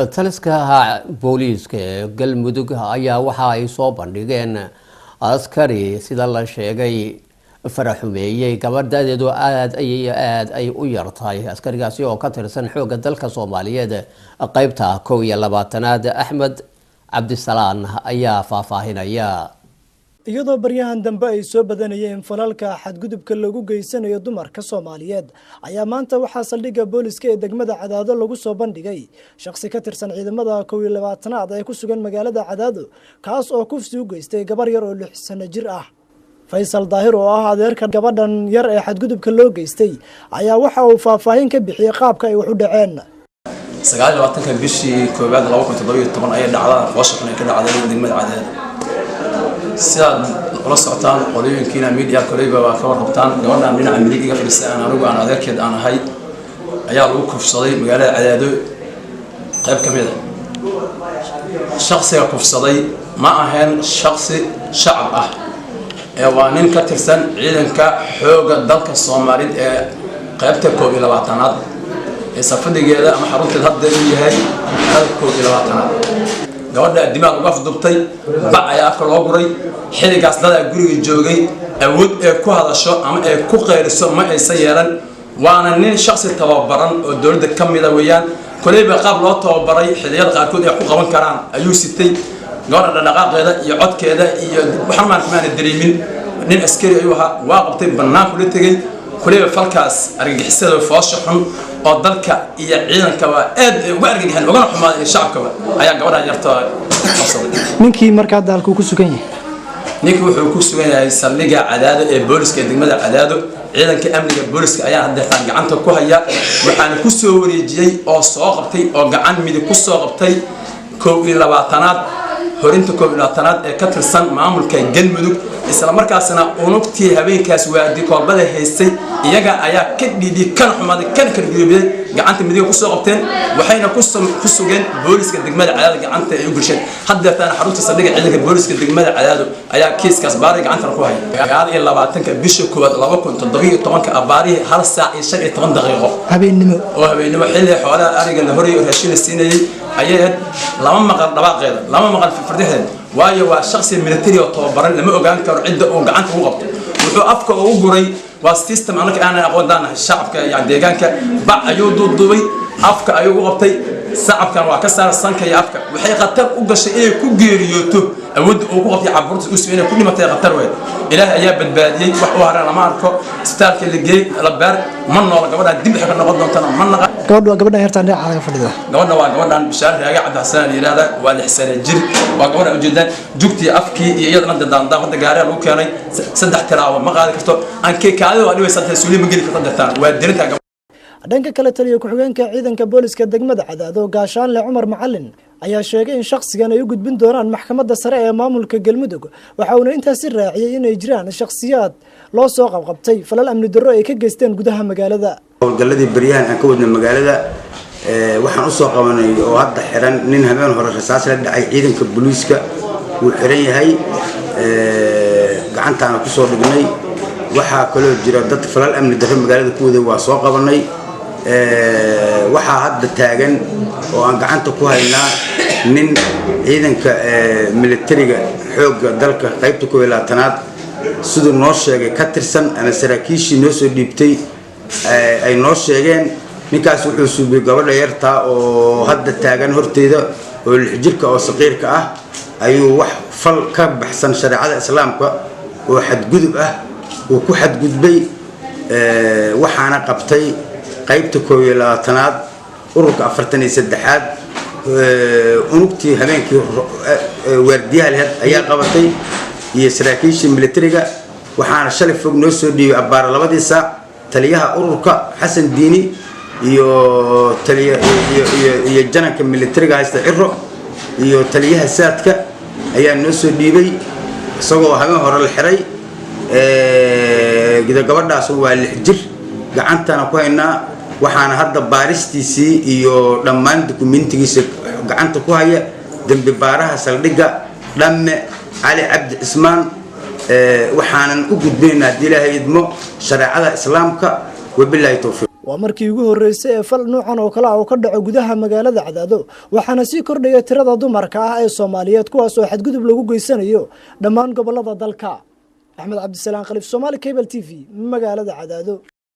Taliska booliiska ee Galmudug ayaa waxa ay soo bandhigeen askari sida la sheegay faraxumeeyey gabadh da-deedu aada ay aada ay u yartahay, askarigaasi oo ka tirsan xoogga dalka Soomaaliyeed qeybta 21aad. Axmed Cabdisalaan ayaa faahfaahinaya. Iyadoo baryahan dambe ay soo badanayeen falalka xadgudubka lagu geysanayo dumarka Soomaaliyeed, ayaa maanta waxaa saldhigga booliska ee degmada Cadaado lagu soo bandhigay shakhsi ka tirsan ciidamada 21aad ee ku sugan magaalada Cadaado, kaas oo kufsi u geystay gabar yar oo 6 sano jir ah. Faysal Daahir oo ah adeerka gabadhan yar ee xadgudubka loo geystay ayaa waxa uu faahfaahin ka bixiyey qaabka ay wax u dhaceen. 29-ka bishii koowaad 2017 ayay dhacdaan foosha xun ay ka dhacday degmada Cadaado. Sidaad ula socotaan, qolooyinkiina media koleyba waa ka warqabtaan, gabadhan dhinaca midig iga fadhiistay aan anigu aan adeerkeed aan ahay ayaa lagu kufsaday magaalada Cadaado qayb ka mid a. Shaksiga kufsaday ma ahayn shaksi shacab ah ee waa nin ka tirsan ciidanka xoogga dalka Soomaaliyeed ee qaybta 21aad ee safadhigeeda ama xarunteed hadda uu yahay xerada 21aad. Gabadha dimaag uga afdubtay, bac ayaa afka loo guray. Xilligaas dadaa guriga joogay, awood ee ku hadasho ama ee ku qayliso ma aysan yeelan. Waana nin shaksi tababaran oo dowladda ka mida weeyaan. Koleyba qaab loo tababaray xilliyada qaarkood ay ku qaban karaan ayuu sitay. Gabadha dhaqdhaqaaqeeda iyo codkeeda iyo waxaan maan kumaana dareemin. Nin askari ayuu ahaa, waa qabtay, bannaanku la tegey. Koleyba falkaas argagixisada foosha xun oo dalka iyo ciidankaba aad ay uga argagaxeen ugana xumaaday iyo shacabkaba ayaa gabadhan yarta qabsaday. Ninkii markaa daalkuu ku sugan yahay? Ninka wuxuu ku sugan yahay saldhigga Cadaado ee booliska ee degmada Cadaado. Ciidanka amniga booliska ayaa haddeertaan gacanta ku haya, waxaana ku soo wareejiyey oo soo qabtay oo gacan midig ku soo qabtay 21aad, horinta 21aad ee ka tirsan maamulka Galmudug. Isla markaasna unugtii habeenkaas waadi koobada haystay iyaga ayaa ka dhiidhi kana xumaaday kana karguubiyey, gacanta midiga kusoo qabteen, waxayna ku sugeen booliska degmada Cadaado, gacanta ay u gulsheen. Haddeertaana xarunta saldhigga ciidanka booliska degmada Cadaado ayaa kiiskaas baaray, gacantana ku haya. 29-ka bisha koowaad 2017-ka abaarihii 1 saac iyo 15 daqiiqo habeennimo oo habeennimo, xilli xoolaha ariga la horayay oo raashin la siinayay ayay ahayd. Lama maqal dhawaaqeeda, lama maqal fardaheeda, waayo waa shaksi military oo tababaran, lama ogaan karo cidda uu gacanta ugu qabto. Wuxuu afka ugu guray waa system anaka aanan aqoon daanahay shacabka yani deegaanka. Bac ayuu duuduubay, afka ayuu u qabtay, sacabkan waa ka saara sanka iyo afka. Waxay khatar u gashay inay ku geeriyooto awoodda uu ku qabtay caburta usu inay ku dhimatay khatar weyd. Ilaahay ayaa badbaadiyey, wax u haran lama arko. Isbitaalka la geey, la baar, ma noola gabadha. Dib waxay ka noqon doontana ma naqa. Gabadhu waa gabadhan yartaan dhinaca laga fadhida? Gabadha waa gabadhan Bishaar Raage Cabdixasaan la yidhahda, waa 6 sano jir. Waa gabadha ujeedaan jugtii afkii iyo iyadana daandaam. Hadda gaariga lagu keenay, saddex tilaabo ma qaadi karto, ankee kaadida waa dhibaysa, suuli ma geli karto dirtaan, waa dirintaa. Dhanka kale, taliya ku-xigeenka ciidanka booliska degmada Cadaado, Gaashaanle Cumar Macalin, ayaa sheegay in shakhsigan ay u gudbin doonaan maxkamadda sare ee maamulka Galmudug. Waxa uuna intaasi raaciyey inay jiraan shakhsiyaad loo soo qabqabtay falal amni darro ay ka geysteen gudaha magaalada. Howlgalladii baryahan aan ka wadnay magaalada waxaan usoo qabanay oo hadda xiran nin habeen hore rasaas la dhacay ciidanka booliiska. Wuu xiran yahay, gacantaana kusoo dhignay. Waxaa kaloo jira dad falal amni darro magaalada ku waday, waa soo qabanay. Waxaa hadda taagan oo aan gacanta ku haynaa nin ciidanka militariga xoogga dalka qaybta 21aad, siduu noo sheegay, ka tirsan ama saraakiishii noo soo dhiibtay ay noo sheegeen. Ninkaas wuxuu suubiyey gabadha yartaa oo hadda taagan horteeda oo 6 jirka oo saqiirka ah ayuu wax fal ka baxsan shareecada Islaamka oo xadgudub ah uu ku xadgudbay. Waxaana qabtay qaybta 21aad, ururka 43aad, unugtii habeenkii waardiyaha laheyd ayaa qabatay iyo saraakiishii militariga. Waxaana shalay fog noo soo dhiibay abbaara 2dii saac taliyaha ururka Xasan Diini iyo iyo jananka militariga haysta Ciro iyo taliyaha saadka ayaa noo soo dhiibay, isagoo habeen hore la xiray. Gabadhaas waa 6 jir, gacantana ku haynaa. Waxaana hadda baaristiisii iyo dhammaan dukumentigiisa gacanta ku haya dembi baaraha saldhigga, Dhamme Cali Cabdi Cismaan. Waxaanan u gudbinaynaa, haddii Ilaahay idmo, shareecada Islaamka. Wabilaahi towfiiq. Waa markii ugu horreysay ee fal nuucan oo kale ah oo ka dhaco gudaha magaalada Cadaado, waxaana sii kordhaya tirada dumarka ah ee Soomaaliyeed kuwaas oo xadgudub lagu geysanayo dhammaan gobolada dalka. Axmed Cabdisalaan Khaliif, Somaali Cable TV, magaalada Cadaado.